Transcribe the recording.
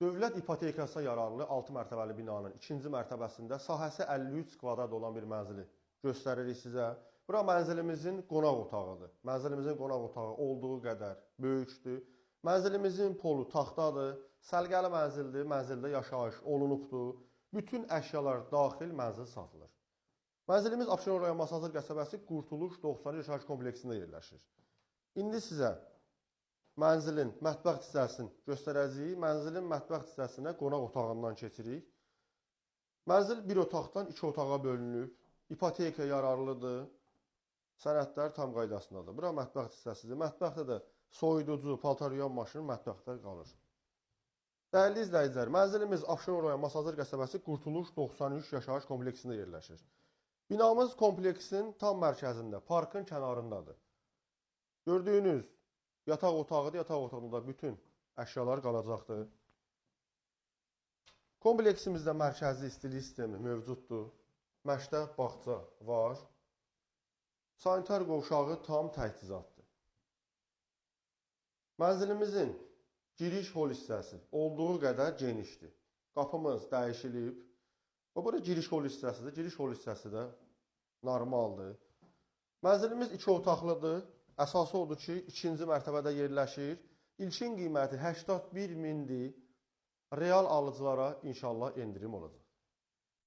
Dövlət ipotekasına yararlı 6 mərtəbəli binanın 2-ci mərtəbəsində sahəsi 53 kvadrat olan bir mənzili göstəririk sizə. Bura mənzilimizin qonaq otağıdır. Mənzilimizin qonaq otağı olduğu qədər böyükdür. Mənzilimizin polu taxtadır, səliqəli mənzildir, mənzildə yaşayış olunubdur. Bütün əşyalar daxil mənzil satılır. Mənzilimiz Abşeron rayon Masazır qəsəbəsi Qurtuluş 90 yaşayış kompleksində yerləşir. İndi sizə mənzilin mətbəx hissəsini göstərəcəyik. Mənzilin mətbəx hissəsinə qonaq otağından keçirik. Mənzil bir otaqdan iki otağa bölünüb. İpoteka yararlıdır. Sənədlər tam qaydasındadır. Bura mətbəx hissəsidir. Mətbəxdə də soyuducu, paltar yuyan maşını mətbəxdə qalır. Dəyərli izləyicilər, mənzilimiz Abşeron rayon Masazır qəsəbəsi Qurtuluş 93 yaşayış kompleksində yerləşir. Binamız kompleksin tam mərkəzində, parkın kənarındadır. Gördüyünüz yataq otağıdır. Yataq otağında bütün əşyalar qalacaqdır. Kompleksimizdə mərkəzi istilik sistemi mövcuddur. Məktəb, bağça var. Sanitar qovşağı tam təchizatdır. Mənzilimizin giriş hol hissəsi olduğu qədər genişdir. Qapımız dəyişilib. Və bura giriş hol hissəsidir. Giriş hol hissəsi də normaldır. Mənzilimiz iki otaqlıdır. Əsası odur ki, ikinci mərtəbədə yerləşir. İlkin qiyməti 81 mindir. Real alıcılara inşallah endirim olacaq.